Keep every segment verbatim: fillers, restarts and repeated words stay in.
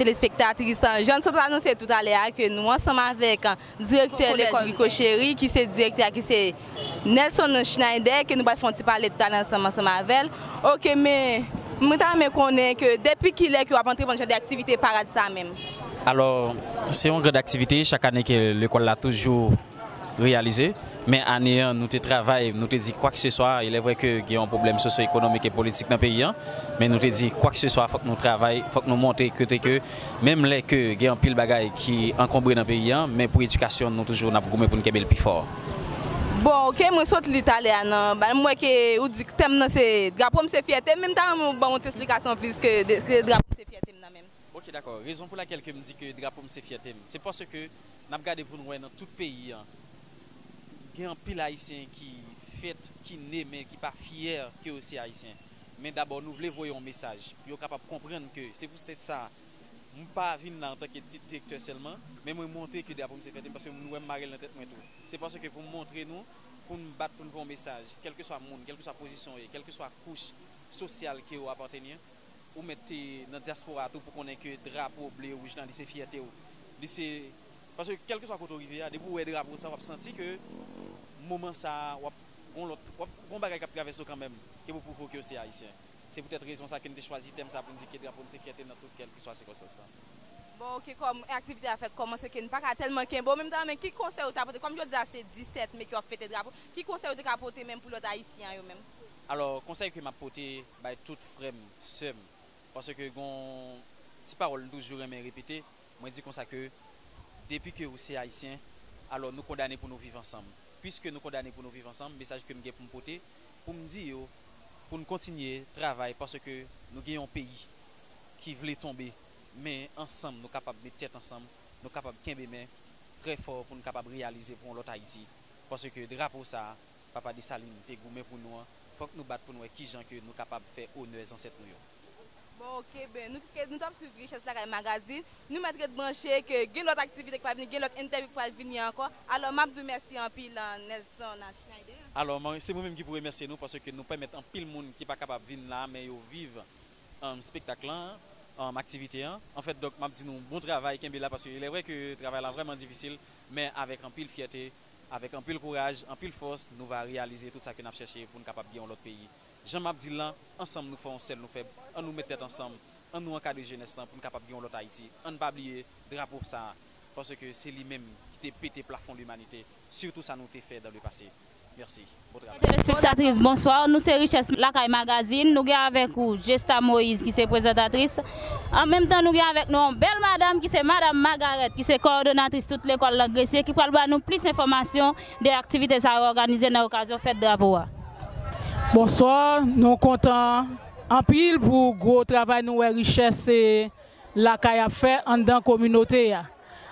Telespektatris, jan n sot anonse toutalè a, ke nou ansanm avèk direktè lekòl Rico Chéry, ki se direktè a, ki se Nelson Schneider, ke nou pral fè yon ti pale toutalè ansanm, ansanm avè l. Oke, men mwen ta renmen konnen ke depi kilè ke w ap antreprann jan de aktivite parad sa menm? Alò, se yon gran aktivite, chak ane ke lekòl la toujou reyalize. Men ane an, nou te travay, nou te di kwakeseswa, il est vrai ke gen yon pwoblèm sosyo-ekonomik e politik nan peyi an, men nou te di kwakeseswa, fòk nou travay, fòk nou montre kote ke, menm lè ke gen anpil bagay ki ankonbre nan peyi an, men pou edikasyon, nou toujou n ap goumen pou n kenbe l pi fò. Bon, oke, mwen sot li talè a nan, ba, m wè ke ou di tèm nan se drapo m se fyète m, men m ta renmen w ban m yon ti esplikasyon plis ke, de- ke drapo m se fyète m nan menm. Ok, dakò. Rezon pou lakèl ke m di ke drapo m se fyète m, se paske n ap gade pou n wè nan tout peyi an, gen anpil Ayisyen ki fèt, ki ne, men ki pa fyè ke yo se Ayisyen. Men dabò, nou vle voye yon mesaj pou yo kapab konprann ke se poutèt sa, m pa vin la antanke tit direktè sèlman, men mwen montre ke drapo m se fyète m paske nou wè m mare l nan tèt mwen tou. Se paske pou m montre nou, pou n bat, pou n voye yon mesaj, kèlkeswa moun, kèlkeswa pozisyon w ye, kèlkeswa kouch sosyal ke w apateni, ou mèt te nan dyaspora tou pou konnen ke drapo ble, wouj lan, li se fyète w. Li se, paske kèlkeswa kote w rive a, depi w wè drapo sa, w ap santi ke moman sa a, w ap gon lòt, w ap gon bagay k ap travèse w kanmenm, ke pou pwouve w ke w se Ayisyen. Se poutèt rezon sa ke n te chwazi tèm sa pou n di ke drapo n se fyète n nan tout kèlkeswa sikonstans lan. Bon, oke, kòm aktivite a fèk kòmanse, ke n pa ka tèlman kenbe w, men m ta renmen, ki konsèy ou ta pote, kòm jodi a se disèt me ke w ap fete drapo, ki konsèy ou te ka pote menm pou lòt Ayisyen an yo menm? Alò, konsèy ke m ap pote bay tout frè m, sè m, paske gon ti pawòl m toujou renmen repete, mwen di konsa ke depi ke ou se Ayisyen, alò nou kondane pou nou viv ansanm. Piske nou kondane pou nou viv ansanm, mesaj ke m gen pou m pote, pou m di yo, pou n kontinye travay, paske nou gen yon peyi ki vle tonbe, men ansanm nou kapab met tèt ansanm, nou kapab kenbe men trè fò pou n kapab reyalize pou yon lòt Ayiti. Paske drapo sa a, Papa Desalin te goumen pou nou an, fòk nou bat pou n wè kijan ke nou kapab fè onè zansèt nou yo. Bon, oke, ben, nou, ke, nou t ap swiv Richès Lakay Magazine. Nou mèt ret branche ke gen lòt aktivite k pral vini, gen lòt entèvyou k pral vini ankò. Alò, m ap di w mèsi anpil, Nelson Schneider. Alò, mwen, se mwen menm ki pou remèsye nou, paske nou pèmèt anpil moun ki pa kapab vin la, men yo viv, um, spektak lan, um, aktivite an. Anfèt, donk, m ap di nou bon travay, kenbe la, paske il est vrai ke travay la vrèman difisil, men avèk anpil fyète, avèk anpil kouraj, anpil fòs, nou va reyalize tout sa ke n ap chèche pou n kapab gen yon lòt peyi. Jan m ap di l lan, ansanm nou fè yon sèl, nou fèb. Ann nou met tèt ansanm, ann nou ankadre jenès lan pou n kapab gen yon lòt Ayiti. Ann pa bliye drapo sa a, paske se li menm ki te pete plafon limanite, sitou sa nou te fè dans le passé. Mèsi. Bon travay. Telespektatris, bonswa. Nou se Richès Lakay Magazine. Nou gen avèk ou Gesta Moïse ki se prezantatris. An menm tan, nou gen avèk nou yon bèl madanm ki se Madanm Magarèt, ki se kowòdonatris tout lekòl nan Gresye, ki pral ba nou plis enfòmasyon de aktivite sa yo òganize nan okazyon fèt drapo a. Bonswa, nou kontan anpil pou gwo travay nou wè Richès Lakay ap fè anndan kominote a.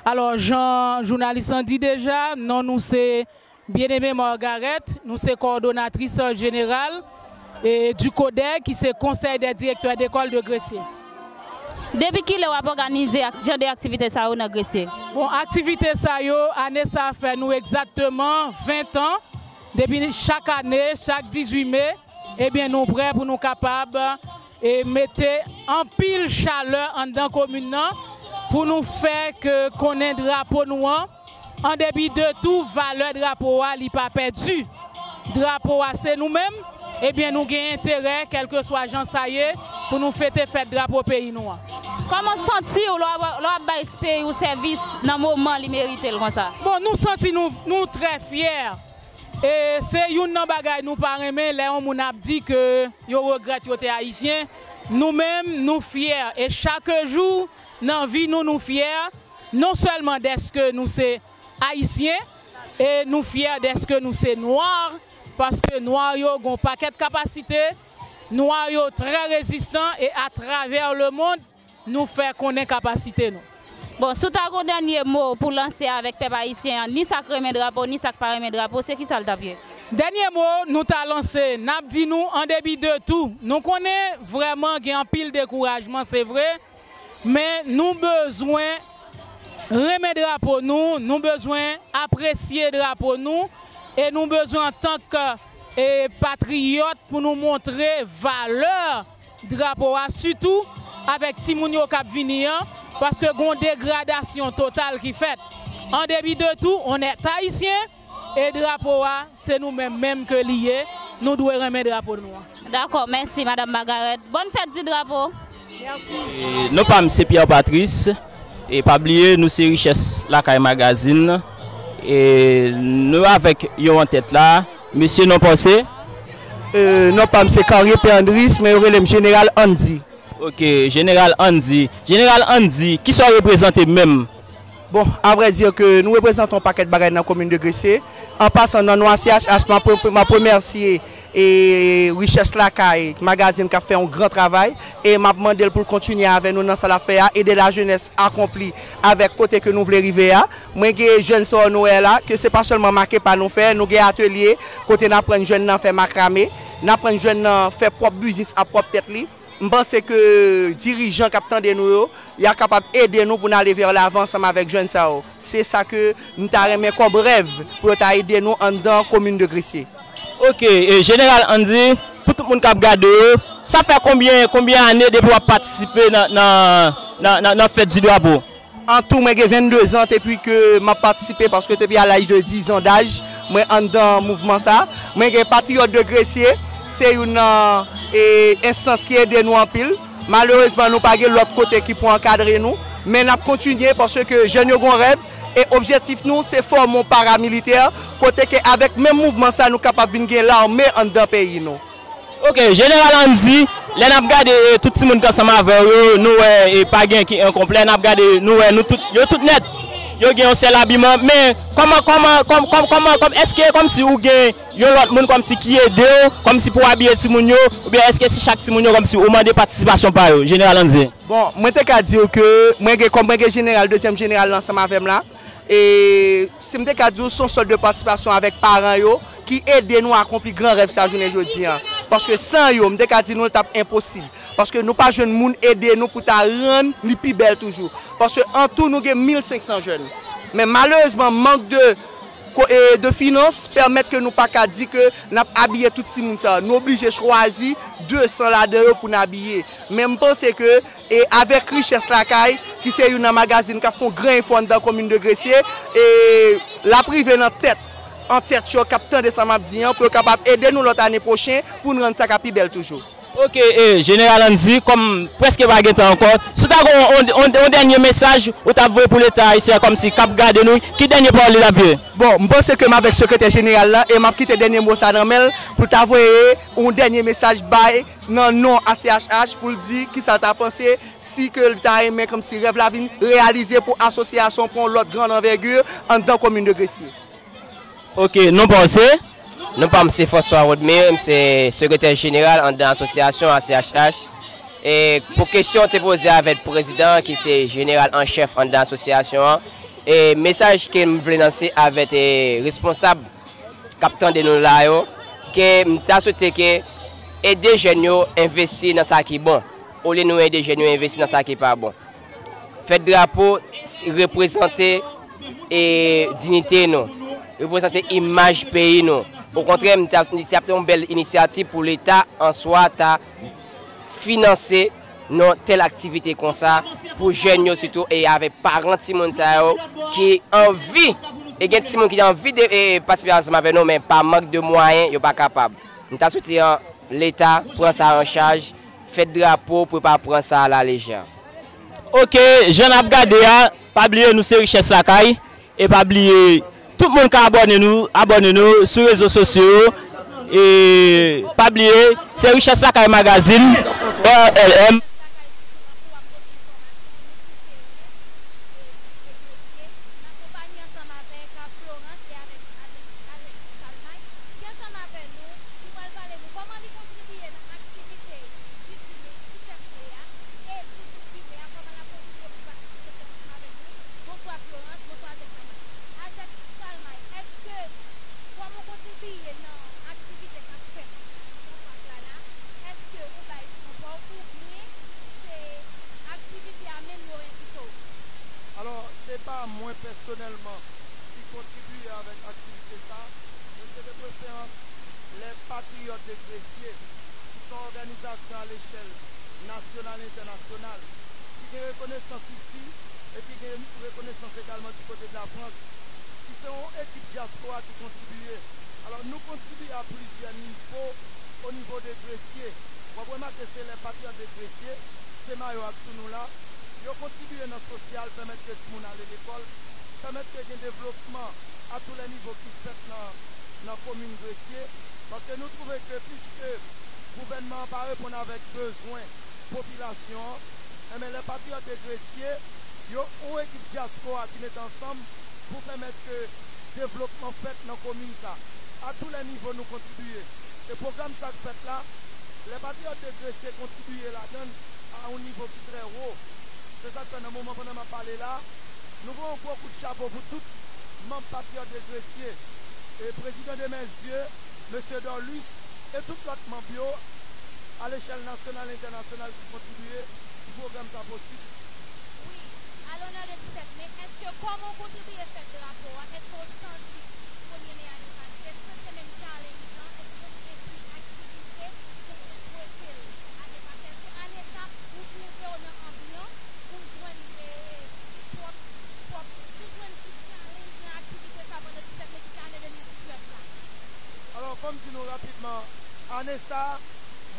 Alò, jan jounalis lan di deja, non nou se Bien-Aimé Margarette, nou se kowòdonatris jeneral e di CODEG, ki se Conseil des directeurs d'école de Gresye. Depi kilè w ap òganize ak- jan de aktivite sa yo nan Gresye? Bon, aktivite sa yo, ane sa a fè nou egzakteman ven tan. Depi chak ane, chak dizuit me, ebyen, nou prè pou nou kapab e mete anpil chalè anndan komin nan pou nou fè ke konnen drapo nou an. An depi de tou, valè drapo a, li pa pèdi. Drapo a se nou menm, ebyen, nou gen enterè, kèlkeswa jan sa ye, pou nou fete fèt drapo peyi nou an. Kòman w santi w lè w ap- lè w ap bay peyi w sèvis nan moman li merite l konsa? Bon, nou santi nou, nou trè fyè. E se youn nan bagay nou pa renmen, lè yon moun ap di ke yo regrèt yo te ayisyen. Nou menm, nou fyè. E chak jou nan vi nou, nou fyè. Non sèlman dèske nou se ayisyen, e nou fyè dèske nou se nwa, paske nwa yo gen yon pakèt kapasite, nwa yo trè rezistan, e atravè lemonn, nou fè konnen kapasite nou. Bon, si w ta gen yon dènye mo pou lanse avèk pèp ayisyen an, ni sa k renmen drapo, ni sa k pa renmen drapo, se kisa l t ap ye? Dènye mo nou ta lanse, n ap di nou, an depi de tou, nou konnen vrèman gen anpil dekourajman, se vre, men nou bezwen renmen drapo nou, nou bezwen apresye drapo nou, e nou bezwen antank e patriyòt pou nou montre valè drapo a, sitou avèk timoun yo k ap vini an, paske gen yon degradasyon total ki fèt. An depi de tou, on nèt ayisyen, e drapo a, se nou menm menm ke li ye, nou dwe renmen drapo nou an. Dakò, mèsi, Madanm Margaret. Bòn fèt di drapo. E, non pa m se Pierre Patrice. E pa bliye, nou se Richès Lakay Magazine. E nou avèk yo an tèt la. Mesye, non pa w se? E, non pa m se Carrier Pierre Andris, men yo rele m Jeneral Andy. Ok, Jeneral Andy. Jeneral Andy, kisa w reprezante menm? Bon, a vrè di ke nou reprezante yon pakèt bagay nan komin de Gresye. An pasan, nan non A C H H, m ap, m ap remèsye e Richès Lakay Magazine k ap fè yon gran travay. E m ap mande l pou l kontinye avè nou nan sa l ap fè a, ede lajenès akonpli avèk kote ke nou vle rive a. Mwen gen jèn sa yo nou wè la, ke se pa sèlman make pa nou fè, nou gen atelye kote n aprann jèn nan fè makrame, n aprann jèn nan fè pwòp biznis a pwòp tèt li. M panse ke dirijan k ap tande nou yo, y a kapab ede nou pou n ale vè lavan ansanm avèk jèn sa yo. Se sa ke m ta renmen kòm rèv pou yo ta ede nou anndan komin de Gresye. Ok, e Jeneral Andy, pou tout moun k ap gade yo, sa fè konbyen, konbyen ane depi w ap patisipe nan, nan, nan, nan, nan fèt di drapo? An tou, mwen gen vennde zan depi ke m ap patisipe, paske depi a laj de diz an daj, mwen anndan mouvman sa. Mwen gen Patriyòt de Gresye, se youn nan, e, enstans ki ede nou anpil. Malerezman, nou pa gen lòt kote ki pou ankadre nou, men n ap kontinye paske jèn yo gen yon rèv, e objektif nou, se fòme yon paramilitè, kote ke avèk menm mouvman sa, nou kapab vin gen lame anndan peyi nou. Ok, Jeneral Andy, lè n ap gade, e, tout timoun k ansanm avè w yo, nou wè, e, pa gen ki enkonplè, n ap gade, nou wè, nou tout, yo tout nèt, yo gen yon sèl abiman, men kòman, kòman, kòm, kòm, kòman, kòm, èske kòmsi ou gen yon lòt moun kòmsi ki ede w, kòmsi pou w abiye timoun yo, oubyen èske se chak timoun yo kòmsi ou mande patisipasyon pa yo, Jeneral Andy? Bon, mwen te ka di w ke mwen gen, kòm mwen gen jeneral, dezyèm jeneral la ansanm avè m la, e si m te ka di w, se yon sòt de patisipasyon avèk paran yo ki ede nou akonpli gran rèv sa jounen jodi an. Paske san yo, m te ka di nou l t ap enposib. Paske nou pa jwenn moun ede nou pou ta rann li pi bèl toujou. Paske an tou, nou gen mil senk san jèn. Men malerezman, mank de ko-, e, de finans pèmèt ke nou pa ka di ke n ap abiye tout timoun sa yo. Nou oblije chwazi de san ladan yo pou n abiye. Men m panse ke, e, avèk Richès Lakay, ki se youn nan magazin k ap fè yon gran efò anndan komin de Gresye, e, l ap rive nan tèt, an tèt yo k ap tande sa m ap di an, pou yo kapab ede nou lòt ane pwochen pou n rann sa k ap pi bèl toujou. Ok, e, Jeneral Andy, kòm prèske pa gen tan ankò, si w ta gen yon, yon, yon, yon dènye mesaj ou t ap voye pou Leta ayisyen an kòmsi k ap gade nou, ki dènye pawòl li t ap ye? Bon, m panse ke m avèk sekretè jeneral la e m ap kite dènye mo sa nan men l pou l ta voye yon dènye mesaj bay nan non A C H H pou l di kisa l ta panse si ke l ta renmen kòmsi rèv la vin reyalize pou asosyasyon pran yon lòt gran anvègi anndan komin de Gresye. Ok, non pa w se? Non pa m se François Rodmé, m se sekretè jeneral anndan asosyasyon A C H H. E pou kesyon w te poze avèk prezidan an, ki se jeneral an chèf anndan asosyasyon an, e mesaj ke m vle lanse avèk, e, responsab k ap tande nou la yo, ke m ta swete ke ede jèn yo envesti nan sa ki bon, olye nou ede jèn yo envesti nan sa ki pa bon. Fèt drapo s-, reprezante, e, diyite nou, reprezante imaj peyi nou. Okontrè, m ta, li t ap yon bèl inisyativ pou Leta an swa ta finanse yon tèl aktivite konsa pou jèn yo sitou e avèk paran timoun sa yo ki anvi, e gen timoun ki anvi de, e, patisipe ansanm avè nou, men pa mank de mwayen, yo pa kapab. M ta swete an, Leta pran sa an chaj, fèt drapo pou yo pa pran sa alalejè. Ok, jan n ap gade a, pa bliye nou se Richès Lakay, e pa bliye tout moun ka abòne nou, abòne nou sou rezo sosyo yo, e pa bliye se Richès Lakay Magazine, R L M. Ki ansanm avè nou, ki pral pale nou kòman li kontribiye nan aktivite kilti nou, ki fèt ye a, e kilti prive a, kòman l ap kontribiye pou l patisipe ansanm avè nou. Bonswa Florence, bonswa Azèk Salmay. Azèk Salmay, èske kòman w kontribiye nan aktivite k ap fèt nan pak la la? Èske ou bay san pa w oubyen se aktivite a menm yo envite w? Alò, se pa mwen pèsonèlman ki kontribiye avèk aktivite sa, men se de preferans lè Patriyòt de Gresye, ki se yon òganizasyon alechèl nasyonal e entènasyonal, ki gen rekonesans isi e ki gen rekonesans egalman di kote de la Frans, ki se yon ekip dyaspora ki kontribiye. Alò, nou kontribiye a plizyè nivo, o nivo de Gresye. W ap remake se lè Patriyòt de Gresye, se mayo a k sou nou la, yo kontribiye nan sosyal, pèmèt ke timoun ale lekòl, pèmèt ke gen devlopman a tou lè nivo ki fèt nan, nan komin Gresye, paske nou twouve ke piske gouvènman an pa reponn avèk bezwen popilasyon an, enben, lè Patriyòt de Gresye, yo yon ekip dyaspora ki mete ansanm pou pèmèt ke devlopman fèt nan komin sa, a tou lè nivo nou kontribiye. E pwogram sa k fèt la, lè Patriyòt de Gresye kontribiye ladan l a yon nivo ki trè wo. Se sa k fè nan moman pandan m ap pale la, nou voye yon gwo kout chapo pou tout manm Patriyòt de Gresye, e prezidan de Mèzye, mesye Dorlus, e tout lòt manm yo, a lechèl nasyonal e entènasyonal ki kontribiye pou pwogram sa posib. Wi, a lonè de disèt me, èske kòman w kontribiye fèt drapo a? Èske w santi premye me a nou pase? Èske se menm challenge lan? Èske se menm enpi aktivite ke w te swete l ane pase? Èske ane sa, ou twouve w nan anbyans pou w jwenn, e, twòp, twòp, pou w jwenn ti challenge nan aktivite sa pandan disèt me ki se ane de mil disnèf la? Alò, fò m di nou rapidman, ane sa,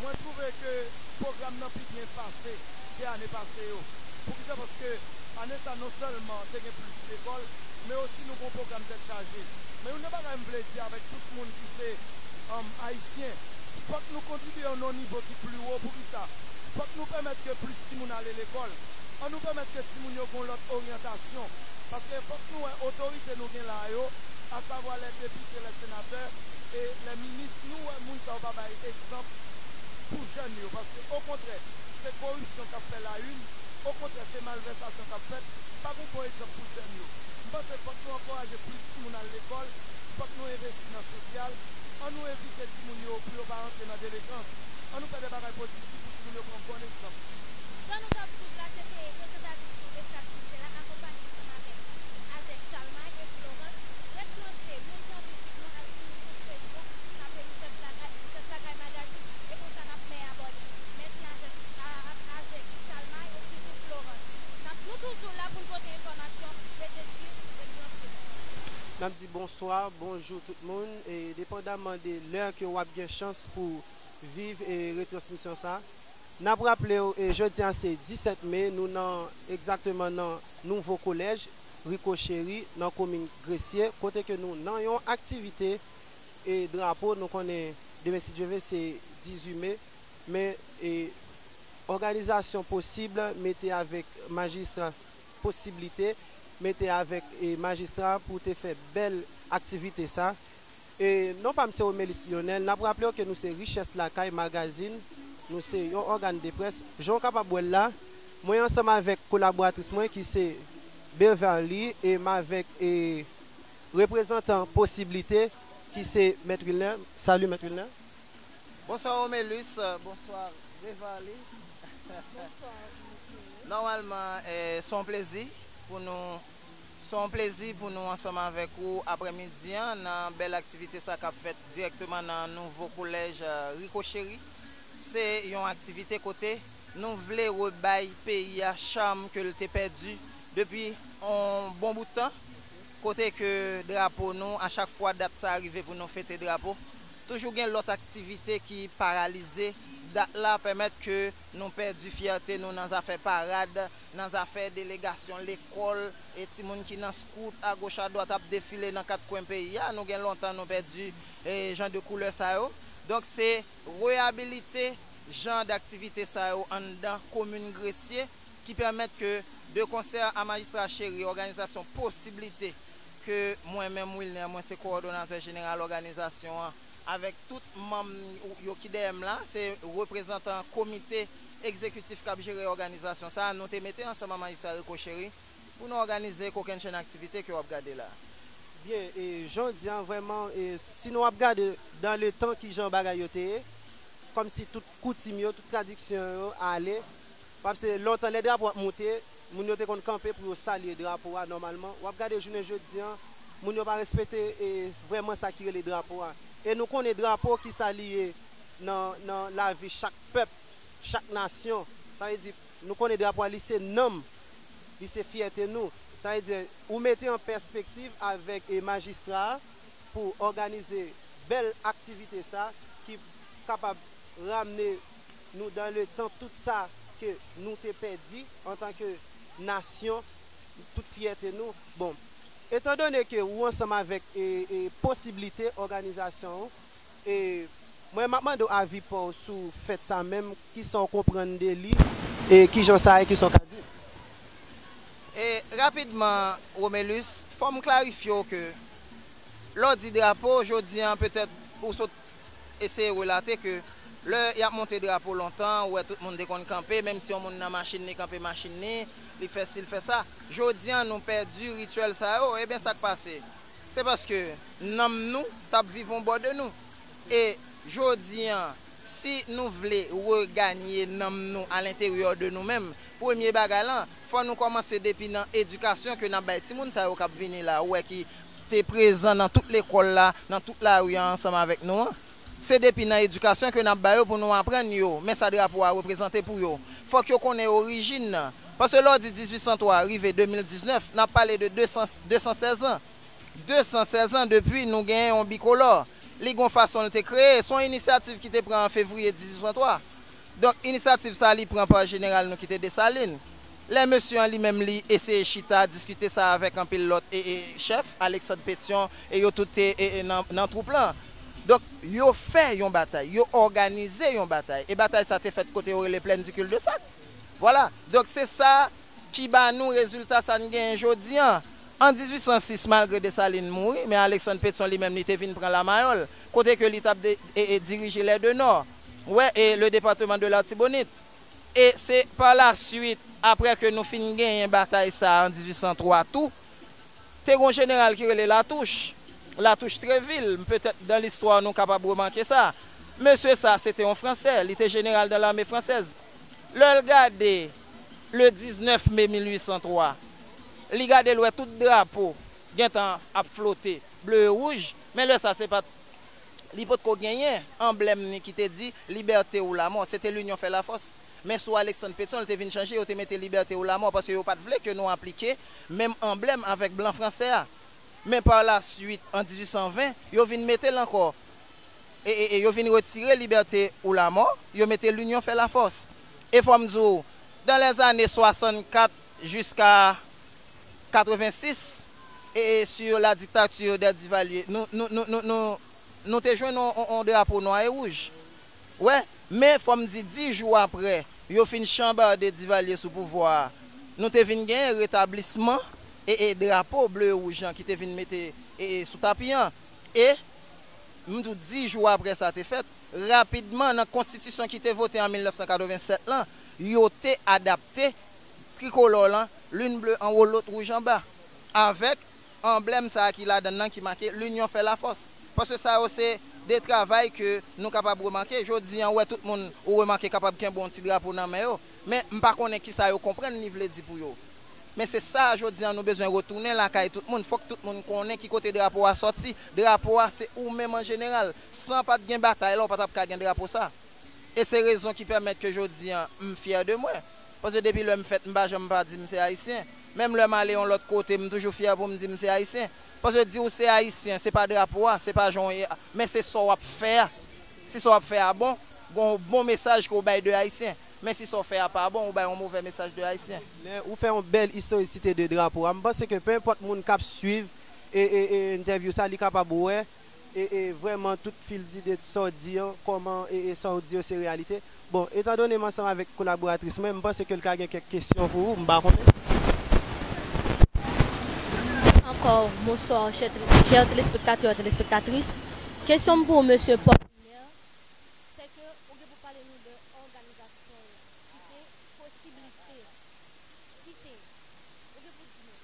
mwen twouve ke pwogram nan pi byen pase ke ane pase yo. Poukisa? Paske ane sa, non sèlman te gen plis lekòl, men osi nou gen yon pwogram tèt chaje. Men youn nan bagay m vle di avèk tout moun ki se, um, ayisyen, fòk nou kontribiye nan yon nivo ki pli wo. Poukisa? Fòk nou pèmèt ke plis timoun ale lekòl. An nou pèmèt ke timoun yo gen yon lòt oryantasyon. Paske fòk nou wè otorite nou gen la yo, asavwa lè depite, lè senatè, e lè minis, nou wè moun sa yo pa bay egzanp pou jèn yo. Paske okontrè, se koripsyon k ap fè la une, okontrè, se malvèsasyon k ap fèt, pa gen bon egzanp pou jèn yo. M panse fòk nou ankouraje plis timoun al lekòl, fòk nou envesti nan sosyal, an nou envite timoun yo pou yo pa rantre nan delenchans, an nou fè de bagay pozitif pou timoun yo pran bon egzanp. Jan nou t ap swiv la, se te prezantasyon estrikti la, akonpanye ansanm avèk Azèk Chalmay e Florence. Ret branche, men jan vizit nou al sou YouTube, Facebook, tape Research Lakay, Research Lakay Magazine, e konsa n ap mè abòne. Mèsi Azèk, a, a, Azèk Chalmay e sitou Florence. N ap, nou toujou la pou n pote enfòmasyon, rete swiv, ret branche. N ap di bonswa, bonjou tout moun, e depandaman de lè ke w ap gen chans pou viv, e, retransmisyon sa, n ap raple w, e, jodi a se disèt me, nou nan, egzakteman nan nouvo kolèj Rico Chéry, nan komin Gresye, kote ke nou nan yon aktivite, e, drapo. Nou konnen demen, si Dye vle, se dizuit me, men, e, òganizasyon Posib mete avèk majistra, Posiblite mete avèk, e, majistra pou te fè bèl aktivite sa. E, non pa m se Romelis Lionel. N ap raple w ke nou se Richès Lakay Magazine. Nou se yon ògàn de près. Jan w kapab wè l la, mwen ansanm avèk kolaboratris mwen ki se Beverly e m avèk, e, reprezantan Posiblite ki se Mèt Wilner. Salut, Mèt Wilner. Bonswa Romelus, bonswa Beverly. Bonswa, mesye. Nòmalman, eh, se yon plezi pou nou, se yon plezi pou nou ansanm avèk ou aprèmidi an nan bèl aktivite sa k ap fèt dirèkteman nan nouvo kolèj, eh, Rico Chéry. Se yon aktivite kote nou vle rebay peyi a cham ke l te pèdi depi yon bon bout tan, kote ke drapo nou, a chak fwa dat sa rive pou nou fete drapo, toujou gen lòt aktivite ki paralize. Dat la pèmèt ke nou pèdi fyète nou nan zafè parad, nan zafè delegasyon lekòl, e timoun ki nan skout agoch adwat ap defile nan kat kwen peyi a. Nou gen lontan nou pèdi, e, jan de koulè sa yo. Donk, se reyabilite jan daktivite sa yo anndan komin Gresye ki pèmèt ke, de konsè a majistra Chéry, òganizasyon Posiblite, ke mwen menm, Wilner, mwen se kowòdonatè jeneral òganizasyon an, avèk tout manm yo ki dèyè m la, se reprezantan komite egzekitif k ap jere òganizasyon sa a, nou te mete ansanm ak majistra Rico Chéry pou nou òganize kokennchenn aktivite ke w ap gade la. Byen, e, jan w di a, vrèman, e, si nou ap gade dan le tan ki jan bagay yo te ye, kòmsi tout koutim yo, tout tradiksyon yo ale, paske lontan lè drapo ap moute, moun yo te konn kanpe pou yo salye drapo a nòmalman. W ap gade jounen jodi a, moun yo pa respekte, e, vrèman sa ki rele drapo a. E nou konnen drapo ki sa li ye nan, nan lavi chak pèp, chak nasyon. Sa vle di, nou konnen drapo a, li se nanm, li se fyète nou. Sa vle di, ou mete an pèspektiv avèk e majistra a pou òganize bèl aktivite sa ki kapab ramne nou dan le tan tout sa ke nou te pèdi antanke nasyon, tout fyète nou. Bon, etandone ke ou ansanm avèk e, e posiblite òganizasyon ou, e mwen m ap mande w avi pa w sou fèt sa menm, kisa w konprann de li, e kijan sa ye, kisa w ka di? E rapidman, Romelus, fò m klarifye w ke lè w di drapo, jodi an, petèt, ou sot eseye relate ke lè y ap monte drapo lontan, ou wè tout moun te konn kanpe, menm si yon moun nan machin li kanpe machin li, li fè si, li fè sa. Jodi an, nou pèdi rityèl sa yo, ebyen, sa k pase? Se paske nanm nou t ap viv on bò de nou. E jodi an, si nou vle reganye nanm nou alenteryè de nou menm, premye bagay lan, fò nou kòmanse depi nan edikasyon ke n ap bay timoun sa yo k ap vini la, ou wè ki te prezan nan tout lekòl la, nan tout lari a ansanm avèk nou an. Se depi nan edikasyon ke n ap ba yo pou nou aprann yo men sa drapo a reprezante pou yo. Fòk yo konnen orijin nan. Paske lè w di dizuit san twa rive de mil diznèf, n ap pale de de san, de san sèz an. De san sèz an depi nou genyen yon bikolò. Li gon fason l te kreye, se yon inisyativ ki te pran an fevriye dizuit san twa. Donk, inisyativ sa a, li pran pa jeneral nou ki te Desalin. Lè mesye an li menm li eseye chita, diskite sa avèk anpil lòt e, e chèf, Alexandre Pétion, e yo tout te e, e nan, nan twoup lan. Donk, yo fè yon batay, yo òganize yon batay. E batay sa te fèt kote yo rele Plaine du Cul-de-Sac. Vwala. Donk, se sa ki ba nou rezilta sa n genyen jodi an. An dizuit san sis, malgre Desalin mouri, men Alexandre Pétion li menm li te vin pran Lamayòl, kote ke li t ap de, e, e dirije les deux Nord, wè, e le département de l'Artibonite. E se pa la suit, apre ke nou fin genyen batay sa a an dizuit san twa tou, te gon jeneral ki rele Latouche, Latouche Tréville, petèt dan listwa nou kapab remake sa. Mesye sa, se te yon Fransè, li te jeneral dan lame fransèz. Lè l gade le diznèf me mil uit san twa, li gade l wè tout drapo gentan ap flote, ble e wouj, men lè sa se pa t, li potko genyen anblèm ni ki te di Liberté ou la mort, se te L'union fait la force. Men sou Alexandre Pétion, li te vin chanje, yo te mete Liberté ou la mort, paske yo pa t vle ke nou aplike menm anblèm avèk blan fransè a. Men pa la suit, an dizuit san ven, yo vin mete l ankò. E, e, e yo vin retire Liberté ou la mort, yo mete L'union fait la force. E fò m di w, dans les années soixante-quatre jusqu'à quatre-vingt-six, e, e sur la dictature des Duvalier, nou, nou, nou, nou, nou, nou te jwenn on, on, on drapo nwa e wouj. Wè, men fò m di, dis jou apre yo fin chanbade Duvalier sou pouvwa a, nou te vin genyen retablisman e, e drapo ble e wouj lan ki te vin mete e, e sou tapi an. E m di w, dis jou apre sa te fèt, rapidman, nan konstitisyon ki te vote an mil nèf san katreven sèt lan, yo te adapte trikolò lan, l'une bleue en haut, l'autre rouge en bas, avèk anblèm sa a ki ladan l lan ki make L'union fait la force. Paske sa yo se de travay ke nou kapab remake. Jodi an, ou wè tout moun ou remake kapab kenbe yon ti drapo nan men yo. Men m pa konnen kisa yo konprann li vle di pou yo. Men se sa a jodi an nou bezwen retounen lakay tout moun. Fòk tout moun konnen ki kote drapo a sòti. Drapo a se ou menm an jeneral. San pa t gen batay la, ou pa t ap ka gen drapo sa. E se rezon ki pèmèt ke jodi an m fyè de mwen. Paske depi lè m fèt, m pa janm pa di m se ayisyen. Menm lè m ale yon lòt kote, m toujou fyè pou m di m se ayisyen. Paske di w se ayisyen, se pa drapo a, se pa jan w ye a, men se sa w ap fè a. Si sa w ap fè a bon, gon bon mesaj ke w bay de ayisyen. Men si sa w fè a pa bon, ou bay yon movè mesaj de ayisyen. Lè ou fè yon bèl istorisite de drapo a, m panse ke penenpòt moun k ap swiv e, e, e entèvyou sa, li kapab wè e, e vrèman tout fil dide sa w di an, kòman e, e sa w di yo se reyalite. Bon, etandone m ansanm avèk kolaboratris mwen, m panse ke l ka gen kèk kesyon pou ou, m pa konnen. Encore, bonsoir, chers télé- chers téléspectateurs et téléspectatrices. Kesyon m pou ou, mesye Paul Lumière, se ke ou gen pou pale nou de òganizasyon ou, ki se posiblite. Ki se, ou gen pou di nou,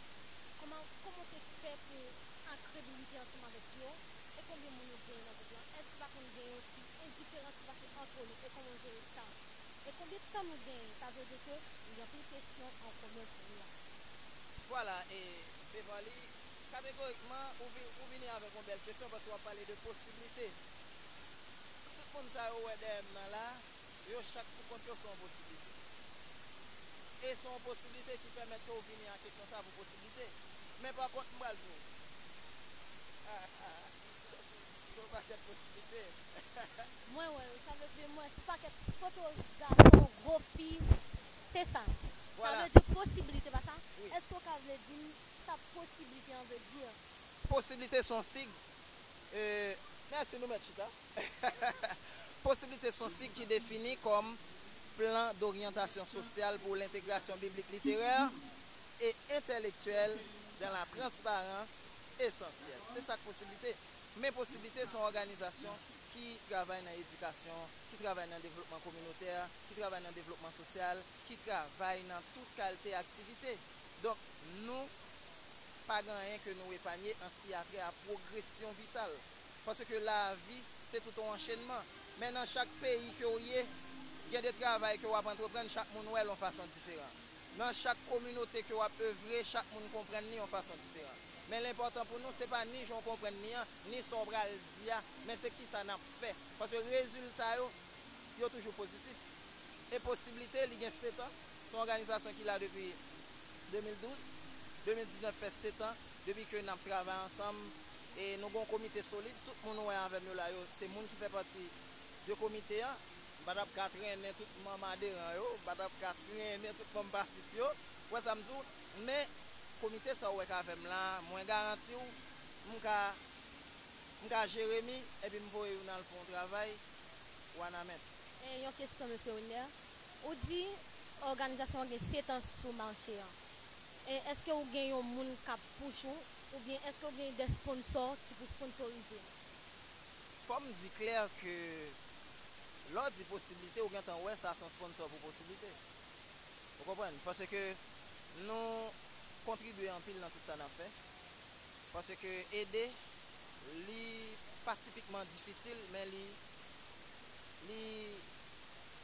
kòman, kòman w te fè pou ankre milite ansanm avèk yo, e konbyen moun ou genyen nan gwoup lan? Èske pa konn gen yon ti endiferans ki pase ant nou, e kòman w jere sa? E konbyen tan nou genyen? Sa vle di ke nou gen anpil kesyon an komen pou ou la. Vwala, e devan li, kategorikman, ou vin, ou vini avèk yon bèl kesyon paske w ap pale de posiblite. Tout moun sa yo wè dèyè m nan la, yo chak pou kont yo se yon posiblite. E se yon posiblite ki pèmèt ke w vini a kesyon sa pou posiblite. Men pa kont, m pral di w, se yon pakèt posiblite. Mwen wè l, sa vle di mwen se pakèt foto gason, gwo fi, se sa. Sa vle di posiblite, pa sa? Èske w ka vle di m sa posiblite an vle di? Posiblite se yon sig. Mèsi, nou mèt chita. Posiblite se yon sig ki defini kòm Plan d'orientation sociale pour l'intégration biblique, littéraire et intellectuelle dans la transparence essentielle. Se sa k posiblite. Men posiblite se yon òganizasyon ki travay nan edikasyon, ki travay nan devlopman kominotè, ki travay nan devlopman sosyal, ki travay nan tout kalte aktivite. Donk, nou pa gen anyen ke nou epanye an sa ki a trè a pwogresyon vital. Paske lavi, se tout yon anchenman. Men nan chak peyi ke w ye, gen de travay ke w ap antreprann, chak moun wè l yon fason diferan. Nan chak kominote ke w ap evre, chak moun konprann li yon fason diferan. Men l enpòtan pou nou, se pa ni jan w konprann li an, ni sa w pral di a, men se kisa n ap fè. Paske rezilta yo, yo toujou pozitif. E posiblite, li gen sèt an. Se yon òganizasyon ki la depi de mil douz. De mil diznèf fè sèt an depi ke n ap travay ansanm. E nou gen yon komite solid. Tout moun ou wè avè m yo la yo, se moun ki fè pati de komite an. M pa t ap ka trennen tout manm aderan yo, m pa t ap ka trennen tout manm pasif yo. Ou wè sa m di w? Men komite sa ou wè k avè m la, mwen garanti w, m ka, m ka jere m, epi m voye youn al fè yon travay. Wanament. E yon kesyon, mesye Wilner. Ou di òganizasyon an gen sèt an sou mache an. E èske ou gen yon moun k ap pouch ou, oubyen èske ou gen de sponsò ki pou sponsorize nou? Fò m di klè ke lè w di posiblite, ou gentan wè sa se yon sponsò pou posiblite. Ou konprann? Paske nou kontribye anpil nan tout sa n ap fè. Paske ede, li pa tipikman difisil, men li, li,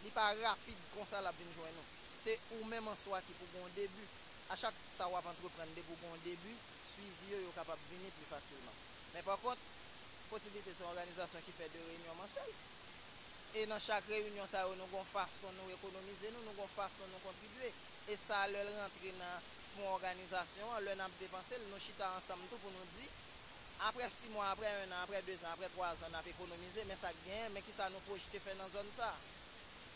li pa rapid konsa l ap vin jwenn ou. Se ou menm an swa ki pou gen yon debi. A chak sa w ap antreprann, depi w gen yon debi, swivi yo, yo kapab vini pi fasilman. Men pa kont, posiblite se yon òganizasyon ki fè de reyinyon mansyèl. E nan chak reyinyon sa yo, nou gen yon fason nou ekonomize nou, nou gen yon fason nou kontribye. E sa, lè l rantre nan fon òganizasyon an, lè n ap depanse l, nou chita ansanm tou pou nou di, apre sis mwa, apre en an, apre de zan, apre twa zan, n ap ekonomize, men sa k genyen, men kisa nou pwojte fè nan zòn sa a.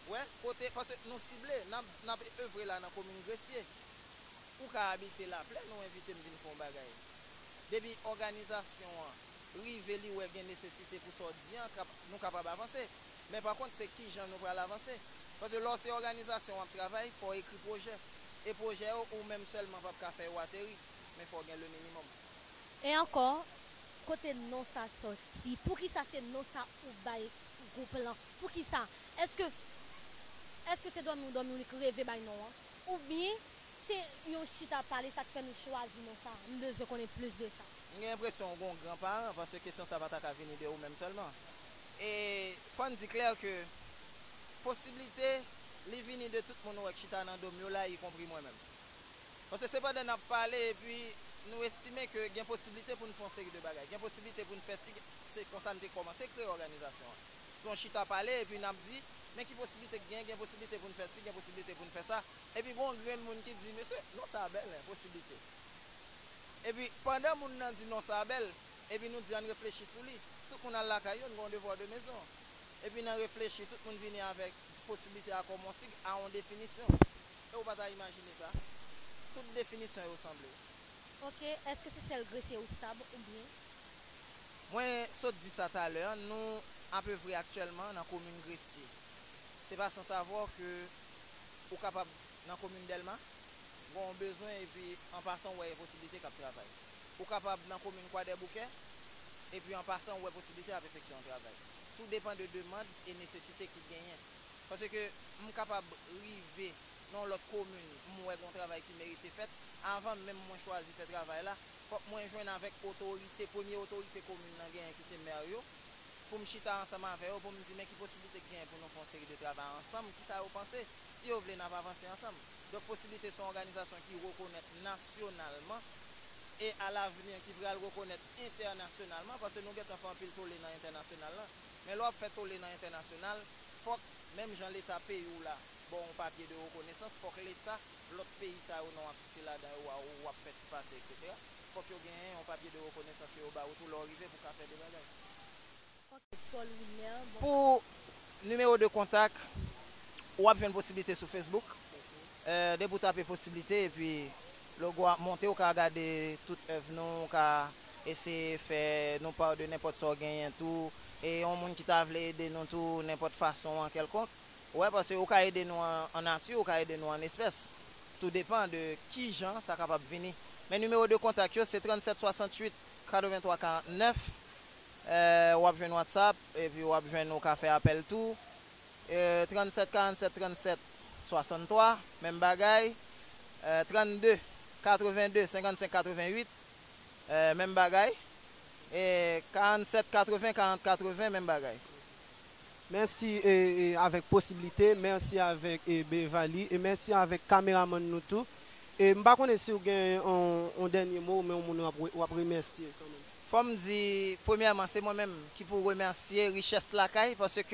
Ou wè, kote, paske nou sible, n ap, n ap evre la nan komin Gresye. Ou ka abite Laplè, nou envite m vin fè yon bagay. Depi òganizasyon an rive li wè gen nesesite pou sa w di an, nou kapab avanse. Men pa kont, se kijan nou pral avanse. Paske lè w se òganizasyon w ap travay, fò w ekri pwojè. E pwojè yo, ou menm sèlman p ap ka fè yo ateri, men fò w gen le minimòm. E ankò, kote non sa sòti? Poukisa se non sa ou bay gwoup lan? Poukisa? Èske, èske se dòmi ou dòmi ou li k reve bay non an? Oubyen se yon chita pale sa k fè nou chwazi non sa a? M bezwen konnen plis de sa. M gen enpresyon ou gen yon gran paran, paske kesyon sa pa ta ka vini de ou menm sèlman. E fò n di klè ke posiblite li vini de tout moun ou wè k chita nan do m yo la, ikonpri mwen menm. Paske se pandan n ap pale epi nou estime ke gen posiblite pou n fè yon seri de bagay, gen posiblite pou n fè si, se konsa n te kòmanse kreye òganizasyon an. Se yon chita pale epi n ap di, men ki posiblite k gen, gen posiblite pou n fè si, gen posiblite pou n fè sa. Epi gen yon grenn moun ki di, mesye, non sa a bèl, en, posiblite. Epi pandan moun nan di non sa a bèl, epi nou di ann reflechi sou li, tout moun al lakay yo, n gen yon devoir de maison. Epi nan reflechi, tout moun vini avèk posiblite a kòm yon sig a yon definisyon. E ou pa ta imajine sa? Tout definisyon yo sanble. Ok, èske se sèl Gresye ou stab oubyen? Mwen sot di sa talè, nou apevre aktyèlman nan komin Gresye. Se pa san savwa ke ou kapab nan komin Dèlma, gen yon bezwen epi an pasan ou wè gen posiblite k ap travay. Ou kapab nan komin Kwadèboukè, epi an pasan ou wè posiblite ap efektye yon travay. Tou depann de demann e nesesite ki genyen. Paske m kapab rive nan yon lòt komin, m wè gen yon travay ki merite fèt, avan menm mwen chwazi fè travay la, fòk mwen jwenn avèk otorite, premye otorite komin nan genyen ki se mè yo, pou m chita ansanm avè yo, pou m di men ki posiblite k genyen pou nou fè yon seri de travay ansanm, kisa yo panse, si yo vle n ap avanse ansanm. Donk posiblite se yon òganizasyon ki rekonèt nasyonalman e alavni ki pral rekonèt entènasyonalman, paske nou gentan fè anpil tole nan entènasyonal lan. Men lè w ap fè tole nan entènasyonal, fòk, menm jan leta peyi w la, Ba w yon papye de rekonesans, fòk Leta, lòt peyi sa yo non w ap site ladan yo, w ap fè pase, etsetera. Fòk yo genyen yon papye de rekonesans ke yo ba ou tou lè w rive pou w ka fè de bagay. Pou nimewo de kontak, w ap jwenn posiblite sou Facebook. Depi w tape posiblite epi logo a ap monte, ou ka gade tout èv nou, ou ka eseye fè nou pa de nenpòt sa w genyen tou. E yon moun ki ta vle ede nou tou nenpòt fason an kèlkonk, ou wè, paske ou ka ede nou an nati, ou ka ede nou an espès. Tou depan de kijan sa kapab vini. Men nimewo de kontak yo se trannsèt swasanntuit katrevenntwa karantnèf. W ap jwenn WhatsApp, epi w ap jwenn, ou ka fè apèl tou. Trannsèt karannsèt trannsèt swasanntwa, menm bagay. Trannde katrevende senkannsèt katreventuit, menm bagay. Karannsèt katreven karant katreven, menm bagay. Mèsi e, e, avèk posiblite, mèsi avèk e, Beverly, e mèsi avèk kameramann nou tou. E m pa konnen si w gen yon, yon dènye mo, oubyen yon moun w ap, w ap remèsye kanmenm. Fò m di, premyèman, se mwen menm ki pou remèsye Richès Lakay, paske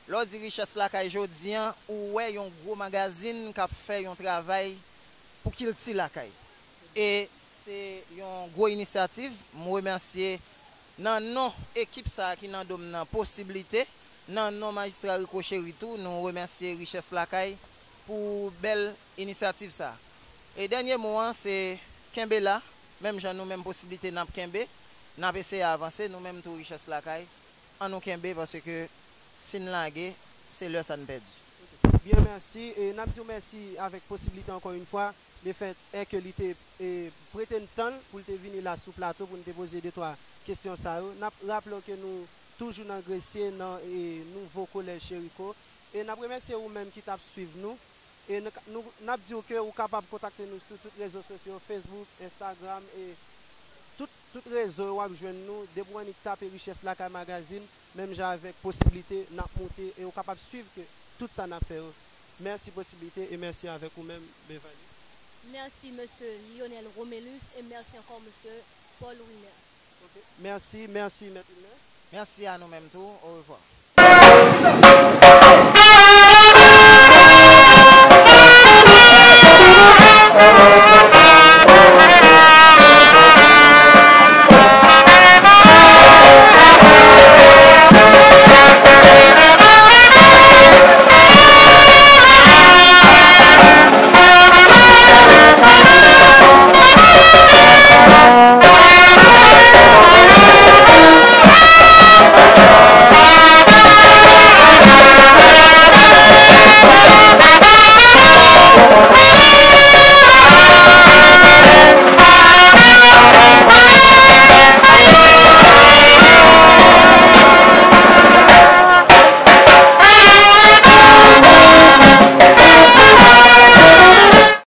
lè w di Richès Lakay jodi an, ou wè yon gwo magazin k ap fè yon travay pou kilti lakay. E se yon gwo inisyativ. M remèsye nan non ekip sa a ki nan do m nan, Posiblite, nan non Majistra Rico Chéry tou, nou remèsye Richès Lakay pou bèl inisyativ sa a. E dènye mo an, se kenbe la, menm jan nou menm Posiblite n ap kenbe, n ap eseye avanse, nou menm tou Richès Lakay, ann nou kenbe, paske si n lage, se lè sa n pèdi. Byen, mèsi. E n ap di w mèsi avèk Posiblite ankò yon fwa, lefètè ke li te e, prete n tan l pou l te vini la sou plato pou n te poze de twa kesyon sa yo. N ap raple w ke nou toujou nan Gresye, nan e, nouvo kolèj Cherico. E n ap remèsye ou menm ki t ap swiv nou. E n, nou, n ap di w ke ou kapab kontakte nou sou tout rezo sosyo, Facebook, Instagram, e tout, tout rezo yo w ap jwenn nou. Depi w annik tape Richès Lakay Magazine, menm jan avèk Posiblite, n ap moute e ou kapab swiv ke tout sa n ap fè yo. Mèsi Posiblite e mèsi avèk ou menm, Beverly. Mèsi mesye Lionel Romelus e mèsi ankò mesye Paul Wilner. Mèsi, mèsi mèt Wilner. Mèsi a nou menm tou. Orevwa.